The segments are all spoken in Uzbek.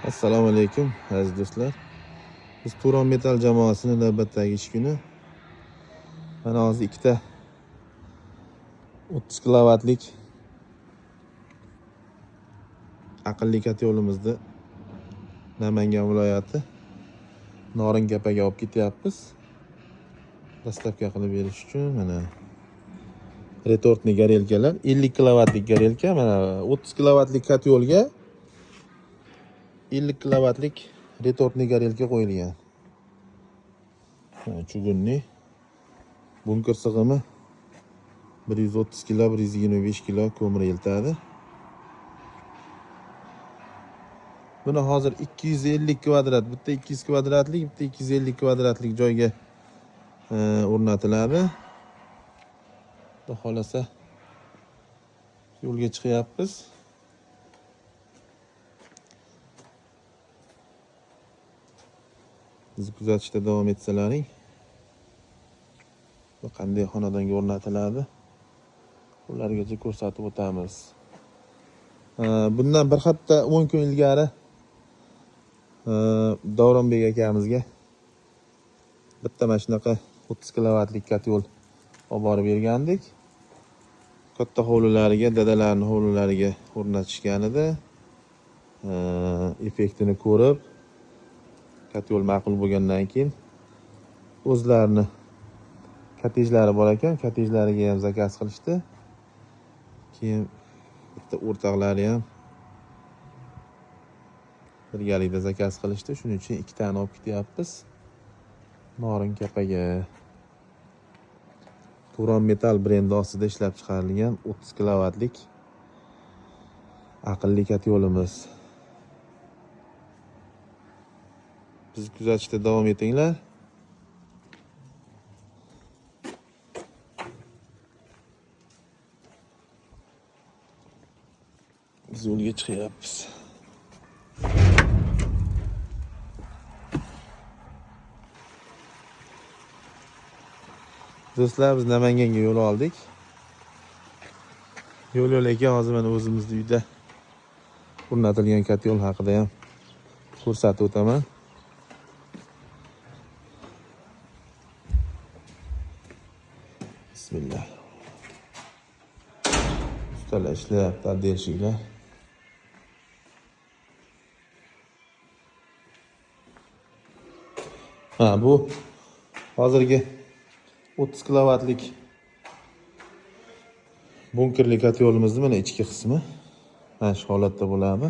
Assalomu alaykum aziz do'stlar. Biz Turon Metal jamoasining navbatdagi ish kuni. Mana hozir ikkita 30 kilovatlik aqlli kotelimizni Namangan viloyati Norinkapaga olib ketyapmiz. Доставка qilib berish uchun mana retortli gorelkalar, 50 kilovatlik gorelka, mana 30 kilovatlik kotelga 50 kilovatlik retortli gorelka qo'yilgan. Mana чугунный bunker sig'imi 130 kilo, 125 kilo ko'mir eltadi. Buni hozir 250 kvadrat, bitta 200 kvadratlik, bitta 250 kvadratlik joyga o'rnatiladi. Xudo xolasa yo'lga chiqyapmiz. Bizni kuzatishda davom etsalaring, bu qanday xonadonga o'rnatiladi, ulargacha ko'rsatib o'tamiz. Bundan bir hafta 10 kun ilgari Davronbek akamizga bitta mana shunaqa 30 kilovatlik kotel olib borib bergandik. Katta hovlilariga, dadalarning hovlilariga o'rnatishganida effektini ko'rib, kotel ma'qul bo'lgandan keyin o'zlarini kottejlari bor ekan, kottejlariga ham zakaz qilishdi. Keyin bitta o'rtoqlari ham birgalikda zakaz qilishdi. Shuning uchun ikkitani olib ketyapmiz Norinkapaga. Turon Metal brendi ostida ishlab chiqarilgan 30 kilovatlik aqlli kotelimiz. Bizni kuzatishda davom etinglar. Biz yo'lga chiqyapmiz. Do'stlar, biz Namanganga yo'l oldik. Yo'l yo'lakay hozir mana o'zimizni uyda o'rnatilgan kotel haqida ham ko'rsatib o'taman. Bismillah. Ustalar ishlayapti, отделщик lar. Ha, bu hozirgi 30 kilovatlik bunkerli kotelimizni mana ichki qismi mana shu holatda bo'ladi.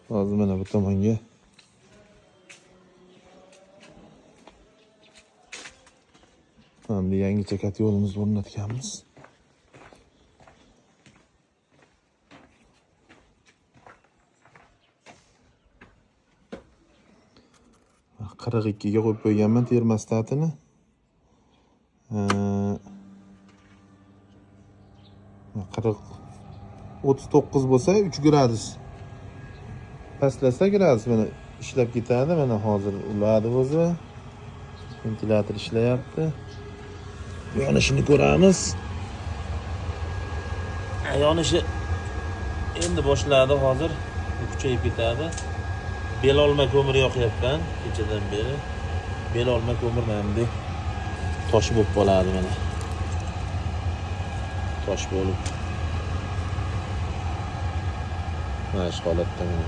Hozir mana bu tomonga mana bu yangicha kotelimizni o'rnatganmiz. Qirq ikkiga qo'yib qo'yganman termostatini. 40 39 bo'lsa 3 gradus pastlasa gradus mana ishlab ketadi. Mana hozir uladi o'zi. Ventilyator ishlayapti. Yonishini ko'ramiz. Yonishi endi boshladi hozir. Bu kuchayib ketadi. Belolma ko'mir yoqyapman kechadan beri. Belolma ko'mir mana bunday tosh bo'lib qoladi mana. Tosh bo'lib. Mana shu holatda mana.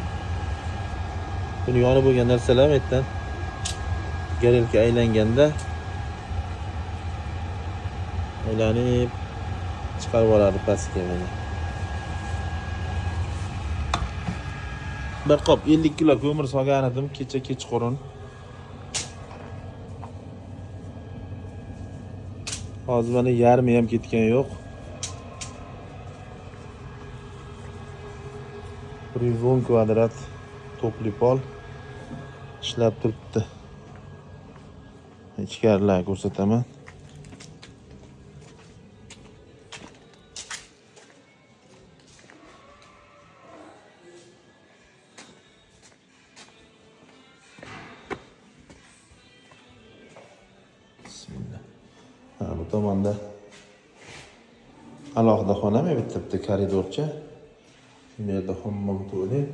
Buni yonib bo'lgan narsalar bu yerdan gorelka aylanganda aylanib chiqarib yuboradi pastga mana. Bir qop 50 kilo ko'mir solgan edim kecha kechqurun. Hozir mana yarmi ham ketgan yo'q. 110 kvadrat topli pol ishlab turibdi. Ichkarilar ko'rsataman. Bismillah. Ha, bu tomonda Alohida xona, bitta bitta koridorcha. Shu yerda hammom, tualet.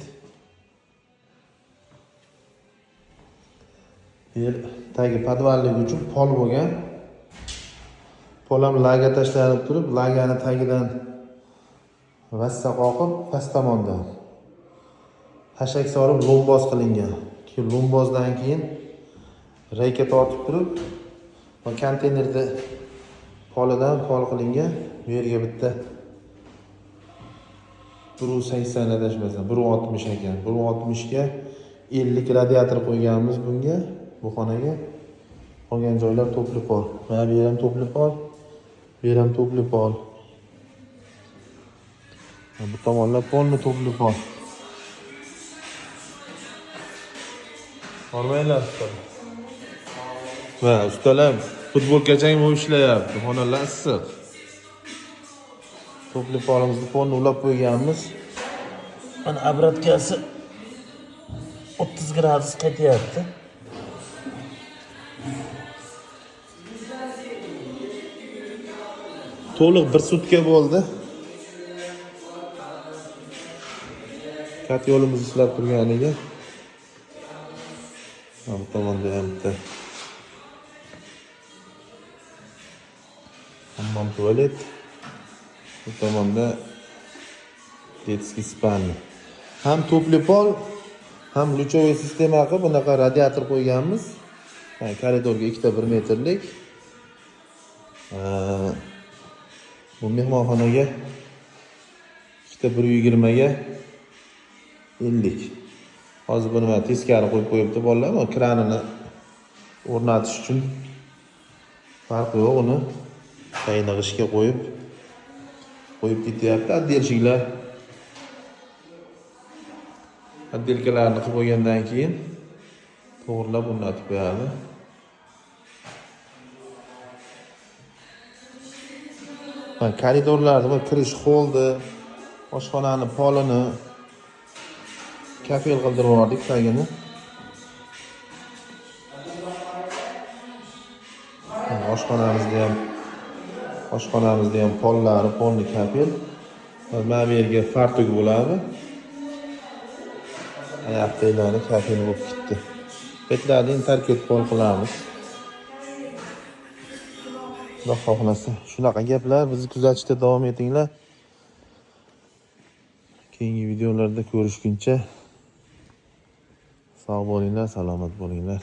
Bu yer tagi podvallik uchun pol bo'lgan. Pol ham laga tashlanib turib, lagani tagidan vassa qoqib, past tomondan xashak solib lomboz qilingan. Keyin lombozdan keyin reyka tortib turib, konteynerda polidan pol qilingan. Bu yerga bitta 1.80 adashmasam, 1.60 ekan. 1.60 ga 50 radiator qo'yganmiz bunga, bu xonaga. Qolgan joylar to'pli pol. Mana bu yer ham to'pli pol, bu yer ham to'pli pol. Bu tomonlar polni to'pli pol. Hormanglar ustalar. Va ustalar futbolkachang bo'lib ishlayapti. Xonalar issiq. To'pli polimizni polni ulab qo'yganmiz. Mana obratkasi 30 gradus qaytyapti. To'liq bir sutka bo'ldi. Kat yo'limiz ishlab turganiga. Bu tomonda ham bitta hammom tualet. Bu tomonda детский спальня. Ham to'pli pol, ham лучевой sistema qilib bunaqa radiator qo'yganmiz. Koridorga ikkita 1 metrlik. Bu mehmonxonaga ikkita 1.20 ga 50. Hozir buni mana teskari qo'yib qo'yibdi bolalar, bu kranini o'rnatish uchun farqi yo'q, uni tagini g'ishtga qo'yib ketyapti. Отделщикlar отделкаlarni qilib bo'lgandan keyin to'g'rilab o'rnatib qo'yadi. Mana koridorlarda va kirish holdi, oshxonani polini kafel qildirib yubordik tagini. Oshxonamizda ham pollari polni kafel. Mana bu yerga fartuk bo'ladi. Oyoqdagilarni kafel bo'lib ketdi. Betlarni tarket pol qilamiz. Xudo xohlasa. Shunaqa gaplar, bizni kuzatishda davom etinglar. Keyingi videolarda ko'rishguncha sog' bo'linglar, salomat bo'linglar.